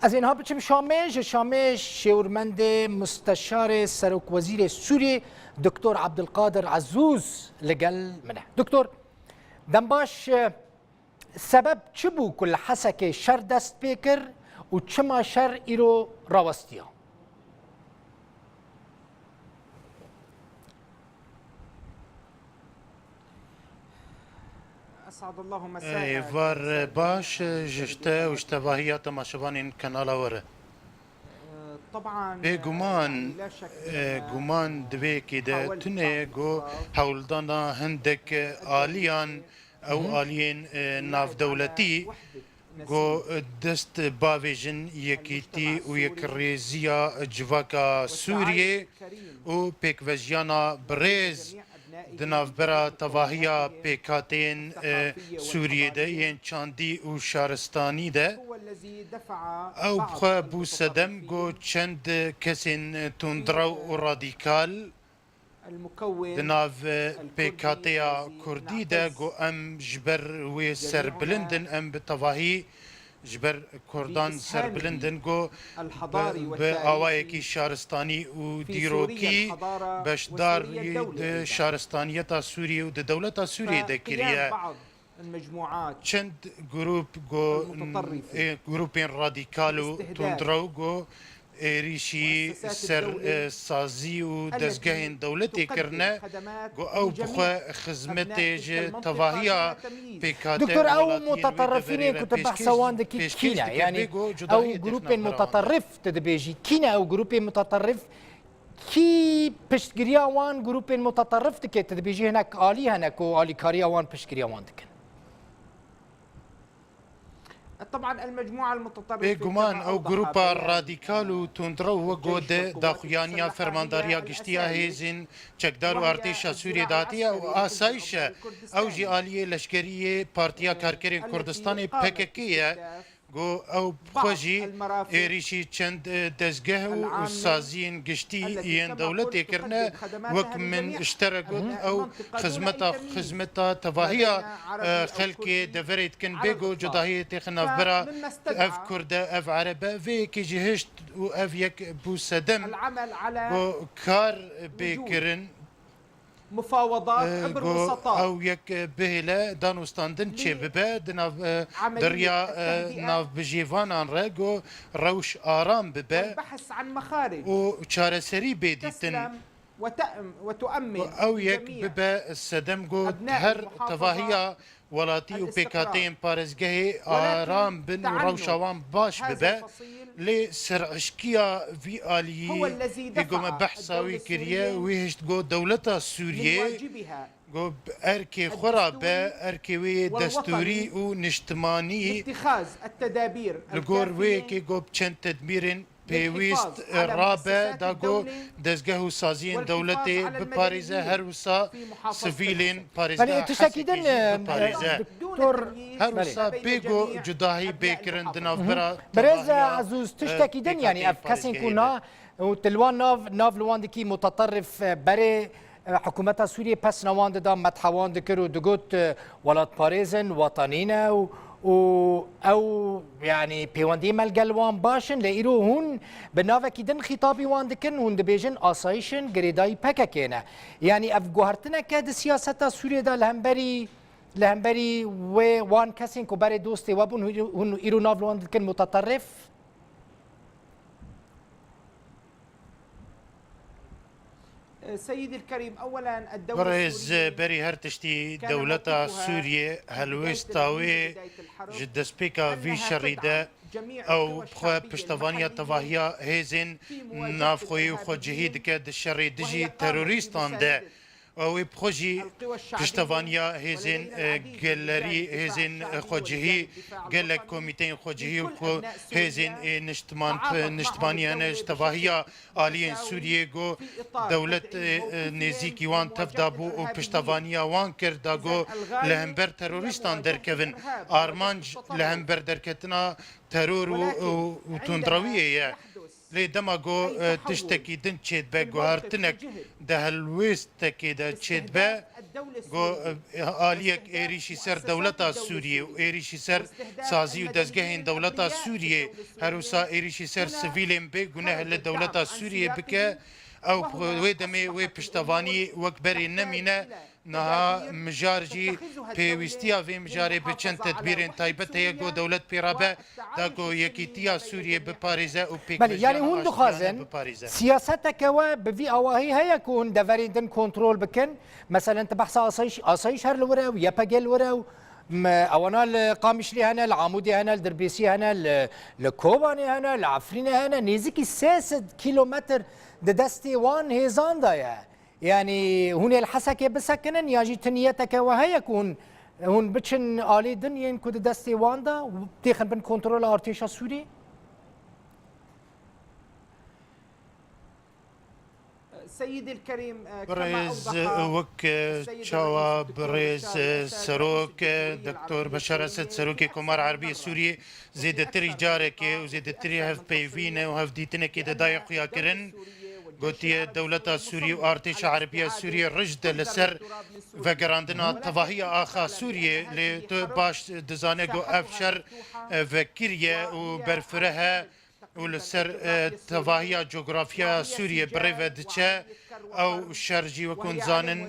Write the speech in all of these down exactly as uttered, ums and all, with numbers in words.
Ez ê niha biçim Şamê, ji Şamê şêwirmendê musteşarê serokwezîrê Sûriyê Doktor Abdulkadir Ezûz li gel min e. Doktor, dem baş, e, sebeb çi bû ku li Hesekê şer dest pê kir û çima şer îro rawestiya? Êvar baş ji te û ji tevahiya temaşevanên kanala we re. Bêguman, e, guman di vê yekê de tune ye ku hewldana hindek aliyan, ew aliyên, e, navdewletî, ku dest bavêjin yekîtî û yekrêziya civaka Sûriyê û pêkvejiyana birêz di navbera tevahiya pêkhateyên, e, Sûriyê de, yên çandî û şaristanî de. Ew bi xwe bû sedem ku çend kesên tundrew û radîkal di nav pêkhateya Kurdî de ku em ji ber wê serbilind in, em bi tevahî ji ber Kurdan serbilind in, ku bi, bi awayekî şaristanî û dîrokî beşdar di şaristaniyeta Sûriyê û di dewleta Sûriyê de kiriye. Çend grûp ku, ê, grûpên radîkal û tundrew ku êrîşî ser, e, sazî û dezgehên dewletê kirine, ku ew bi xwe xizmetê ji tevahiya pêkhate Doktor, ew welatiyên wê deverê mutaterrifînê re ku tu pêşkêş, behsa wan dikî pêşkêş kî ne? Dike, Yani bê ku ew cudahiyê têxine grûpên navbera wan de. Mutaterrif tu dibêjî. Kî ne ew grûpên mutaterrif? Kî piştgiriya wan grûpên mutaterrif dike? Tu dibêjî hinek alî hene ku alîkariya wan piştgiriya wan dikin. Bêguman ew grûpa radîkal û tundrew wek ku di daxuyaniya Fermandariya Giştî ya Hêzên Çekdar û Artêşa Sûriyê de hatiye û asayiş e. Ew jî aliyê leşkerî yê Partiya Karkerên Kurdistanê P K K ye. Ku ew bi xwe jî êrîşî çend, e, dezgeh û saziyên giştî yên dewletê kirine, wek min ji te re got, ew xizmeta, xizmeta tevahiya, e, xelkê deverê dikin, bê ku cudahiyê têxe navbera ev Kurd e, ev Ereb e, vê yekê jî hişt û ev yek bû sedem ku kar bê kirin. Ku ew yek bihêle danûstandin çêbibe di nav, e, di riya, e, navbijêvanan re, ku rewş aram bibe û çareserî bê dîtin. Ku ew yek bibe sedem ku her tevahiya welatî û pêkhateyên parêzgehê aram bin û rewşa wan baş bibe. Lê serhişkiya vî aliyî ê ku me behsa wî kiriye, wî hişt ku dewleta Sûriyê ku bi erkê xwe re be, erkê wê yê destûrî û niştimanî, li gor wê yekê ku bi çend tedbîrên pêwîst rabe, da ku dezgeh û saziyên dewletê biparêze, her wisa sivîlên parêzgeha Hesekê jî biparêze. Her wisa bê ku cudahî bê kirin di navbera tevahiya, Ezûz, e, tiştekî din, yanî pêkhateyên ev kesên ku parêzgehê de. Na û tu li wan nav, nav li wan dikî mutaterrif, e, berê, e, hikûmeta Sûriyê pesna wan dida, metha wan dikir û digot, e, welatparêz in, wetanî ne û, û ew, yanî pêwendiyê me li gel wan baş in, lê îro hûn bi navekî din xîtabî wan dikin, hûn dibêjin asayîş in, girêdayî P K K ne. Yanî ev guhertineke di siyaseta Sûriyê de li hemberî, li hemberî wê wan kesên ku berê dostê we bûn, hûn îro nav li wan dikin mutaterrif? Birêz, berî her tiştî dewleta Sûriyê helwêsta wê ji destpêka vî şerî de ew bi xwe piştevaniya tevahiya hêzên navxweyî û xwecihî dike di şerê dijî terorîstan de. Ew ê bi xwe jî piştevaniya hêzên, e, gelerî, hêzên, e, xwecihî, gelek komîteyên xwecihî û xwe hêzên ê niştiman, niştimanî hene ji tevahiya aliyên Sûriyê ku dewlet, e, e, nêzîkî wan tev dabû û piştevaniya wan kir, da ku li hember terorîstan derkevin. Armanc li hember derketina teror û, û, û tundrewiyê ye. Lê dema ku, e, tiştekî din çêdibe, guhertinek di helwêstekê de çêdibe, Go, e, aliyek êrîşî ser dewleta Sûriyê û êrîşî ser sazî û dezgehên dewleta Sûriyê, her wisa êrîşî ser sivîlên bê guneh li dewleta Sûriyê bike, ew wê demê wê piştevanî wek berê nemîne. Niha mijar jî pêwîstiya vê mijarê bi çend tedbîrên taybet heye ku dewlet pê re be, da ku yekîtiya Sûriyê biparêze û Belê, pêkvejiya yani hûn aştiyane dixwazin biparêze. Siyaseteke we bi vî awahî heye ku hûn deverên din kontrol bikin? Meselen, tu behsa asayîş, asayîş her li wir e û Y P G li wir e û me, ewana li Qamişlî hene, li Amûdê hene, li Dirbêsî hene, li, li Kobanê hene, li Efrînê hene, nêzîkî sê sed kîlometr di destê wan hêzan de ye. Yani hûn ê li Hesekê bisekinin ya jî tu niyeteke we heye ku hûn, hûn biçin alî din yên ku di destê wan de û têxin bin kontrola artêşa Sûrî? Birêz, wek çawa birêz serok, Doktor Beşar Esed, serokê Komara Erebî yê Sûriyê, zêdetirî carekê û zêdetirî hevpeyvîne û hevdîtinekê de daye xuyakirin, gotiye, dewleta Sûriyê û artêşa Erebî ya Sûriyê rij de li ser vegerandina tevahiya axa Sûriyê, lê tu baş dizane ku ev şer, e, vekirî ye û berfireh e û li ser, e, tevahiya cografiya Sûriyê bi rê ve diçe. Ew şer jî, wek hûn dizanin,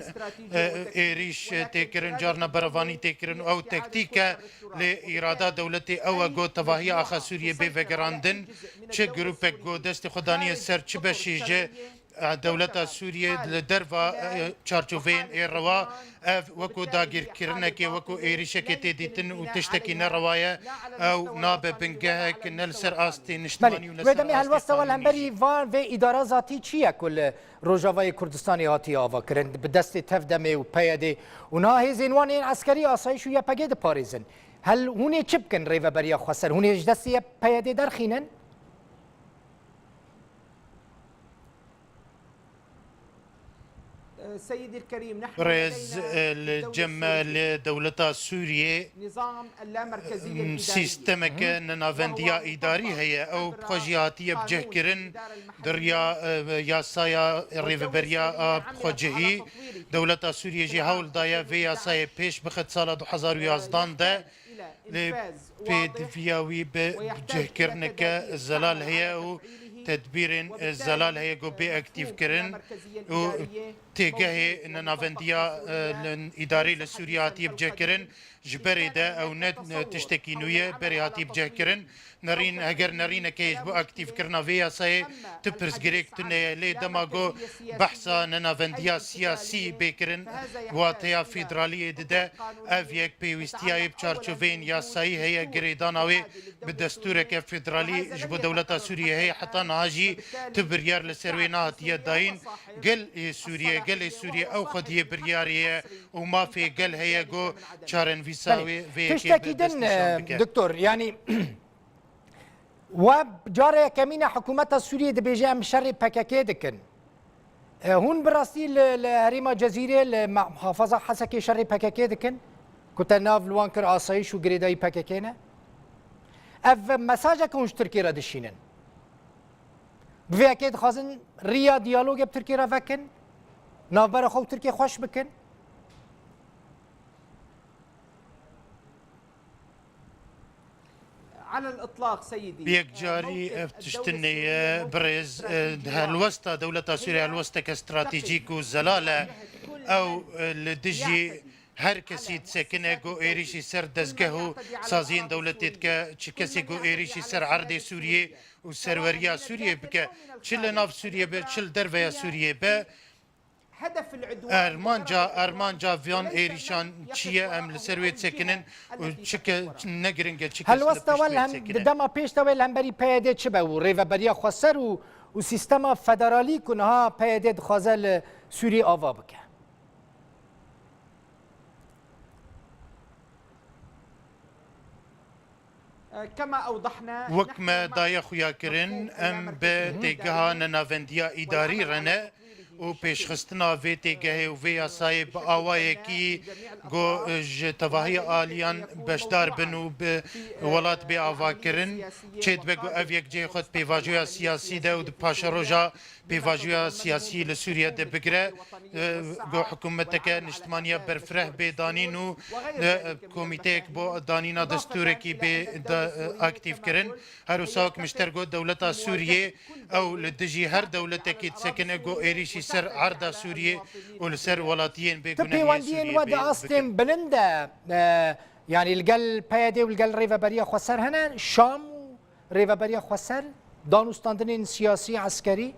e, êrîş tê kirin, carna berevanî tê kirin û ew tektîk e. Lê îrada dewletê ew e ku tevahiya axa Sûriyê bê vegerandin. Çi grûpek ku destê xwe daniye ser çi beşê ji, e, dewleta Sûriyê li derva, e, çarçoveyên ê rewa, ev wekû dagirkirinekê, wekû êrîşekê tê dîtin û tiştekî nerewa ye. Ew nabe bingehek ne li ser astê niştimanî û ne ser astê qanûnî jî. Belê. Wê demê helwesta we li hemberî van vê îdara zatî çi ye ku li Rojavayê Kurdistanê hatiye avakirin bi destê TEV-DEMê û PYDê û niha hêzên wan ên eskerî, asayîş û YPG diparêzin? Hel hûn ê çi bikin rêveberiya xweser? Hûn ê ji destê PYDê derxînin? Birêz, e, li cem me li dewleta Sûriyê, m, sîstemeke nenavendiya îdarî heye. Ew bi xwe jî hatiye bicihkirin di riya, e, yasaya rêveberiya a bixwecihî. Dewleta Sûriyê jî hewl daye vê yasayê pêş bixe di sala du hezar û yazdan de. Lê pêdiviya wî bi cihkirineke zelal heye û tedbîrên zelal heye ku bê aktîv kirin û têgehê nenavendiya, e, li îdarî li Sûriyê hatiye bicihkirin. Ji berê de ew ne, e, tiştekî nû ye, berê hatiye bicihkirin. Nerîn, heger nerîneke ji bo aktîvkirina vê yasayê, tu pirsgirêk tune ye. Lê dema ku behsa nenavendiya siyasî bê kirin, wateya federaliyê dide, ev yek pêwîstiya wê bi çarçoveyên yasayî heye, girêdana wê bi destûreke federalî ji bo dewleta Sûriyê heye. Heta niha jî tu biryar li ser wê nehatiye dayîn. Gel ê Sûriyê, gelê Sûriyê ew xwediyê biryarê ye û mafê gel heye ku çarenivîsa wê vê yekê bi dest nîşan bike. Belê. Tiştekî din, e, doktor, yanî, we cara yekemîn e hikûmeta Sûriyê dibêje, em şerê PKK dikin. E, hûn bi rastî li, li herêma Cezîrê, li ma-, muhafaza Hesekê şerê PKK dikin? Ku te nav li wan kir asayîş û girêdayî PKK ne? Ev mesajeke hûn ji Tirkiyê re dişînin. Bi vê yekê dixwazin riya diyalogê bi Tirkiyê re vekin, navbera xwe û Tirkiyê xweş bikin. Bi yekcarî ev tişt tune ye, birêz, e, helwesta dewleta Sûriyê helwesteke stratejîk û zelal e. Ew, e, li dijî her kesî disekine ku êrîşî ser dezgeh û saziyên dewletê dike, çi kesê ku êrîşî ser erdê Sûriyê û serweriya Sûriyê bike, çi li nav Sûriyê be, çi li derveya Sûriyê be, Armanca, armanca van êrîşan çi ye? Em li ser wê disekinin û çi ke-, ne giring e, çi kes li pişt wê disekine? Helwesta we li hem, di dema pêş de wê li hemberî PYDê çi be û rêveberiya xweser û, û sîstema federalî ku niha PYD dixwaze li Sûriyê ava bike? Wek me daye xuyakirin, em bi têgeha nenavendiya îdarî re ne. û pêşxistina vê têgehê û vê yasayê bi awayekî ku ji tevahiya aliyan beşdar bin û bi welat bê avakirin, çêdibe ku ev yek cihê xwe di pêvajoya siyasî de û di paşeroja pêvajoya siyasî li Sûriye de bigire, e, ku hikûmeteke niştimaniya berfireh bê danîn û, e, komîteyek bo danîna destûrekî bê de, e, aktîv kirin. Her wisa wek min ji te re got, dewleta Sûriyê ew li dijî her dewletekî disekine ku êrîşî ser erda Sûriyê û li ser welatiyên bêguneh yên Sûriyê bê bikin. Tu pêwendiyên we di astên bilind de, e, yanî li gel P Y D û li gel Rêveberiya Xweser hene? Şam û Rêveberiya Xweser, danûstandinên siyasî, eskerî?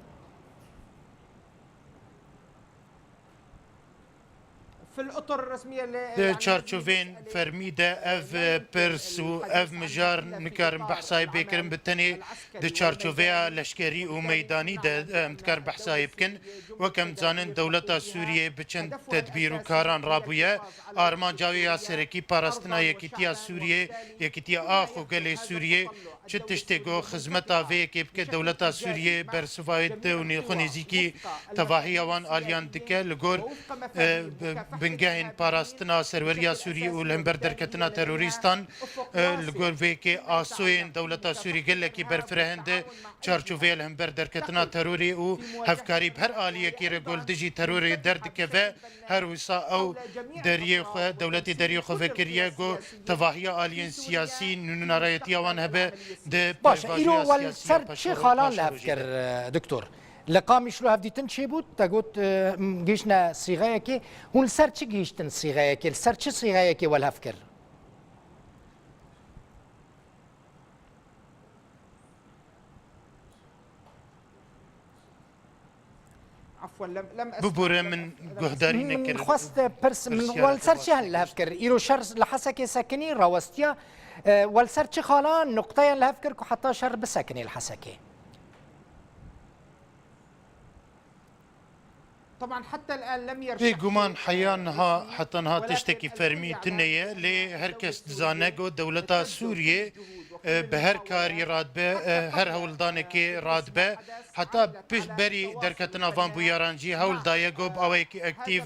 Di çarçoveyên fermî de ev pirs û ev mijar nikarin behsayê bê kirin, bi tenê di çarçoveya leşkerî û meydanî de em dikarin behsayê bikin. Wek em dizanin, dewleta Sûriyê bi çend tedbîr û karan rabûye. Armanca wê ya serekî parastina yekîtiya Sûriyê, yekîtiya ax û gelê Sûriyê, çi tiştê ku xizmeta vê yekê bike, dewleta Sûriyê bersiva wê dide û nê-, xwe nêzîkî tevahiya wan aliyan dike. Li gor, e, b-, bingehên parastina serweriya Sûriyê û li hember derketina terorîstan, e, li gor vê yekê asoyên dewleta Sûriyê gelekî berfireh in di çarçoveya li hember derketina terorê û hevkarî bi her aliyekî re ku li dijî terorê derdikeve. Her wisa ew deriyê xwe, dewletê deriyê xwe vekiriye ku tevahiya aliyên siyasî, nûnerayetiya wan hebe di Baş e, îro pêvajoya wel siyasî ya ser çi paşeroja xalan li hev kir, de. E, doktor? Li Qamişlo hevdîtin çêbû, te got, e, m, gihiştine sîxeyekê. Hûn li ser çi gihiştin sîxeyekê? Li ser çi sîxeyekê wel hev kir? Bibore, min guhdarî nekir. Min xwest pirs, min pirsyara wel ser çi hel li hev kir? Îro şer li Hesekê sekinî, rawestiya. E, wel ser çi xala nuqteyan li hev kir ku heta şer bisekinê li Hesekê? Bêguman heya niha, heta niha tiştekî fermî tune ye, lê her kes dizane ku dewleta Sûriyê, e, bi her karî radibe, e, her hewldanekê radibe. Heta piş-, berî derketina van bûyaran jî hewl daye ku bi awayekî aktîv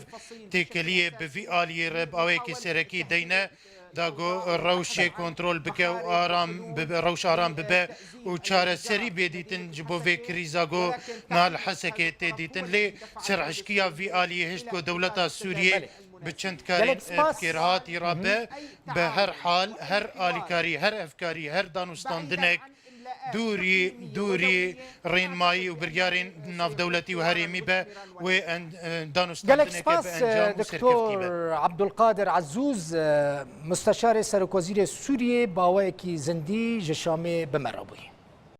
têkeliyê bi vî aliyê re bi awayekî serekî deyne, da ku rewşê kontrol bike û aram bibe, rewş aram bibe û çareserî bê dîtin ji bo vê krîza ku niha li Hesekê tê dîtin. Lê serhişkiya vî aliyê hişt ku dewleta Sûriyê bi çend karên, e, kêrhatî rabe, bi her hal, her alîkarî, her hevkarî, her danûstandinek dûrî, dûrî rênmayî û biryarên navdewletî û herêmî be, wê en-, e, danûstandineke bi encam û serkeftî be. Gelek spas, e, Doktor Abdulkadir Azûz, e, Musteşarê Serokwezîrê Sûriyê, bi awayekî zindî ji Şamê bi me re bûyî.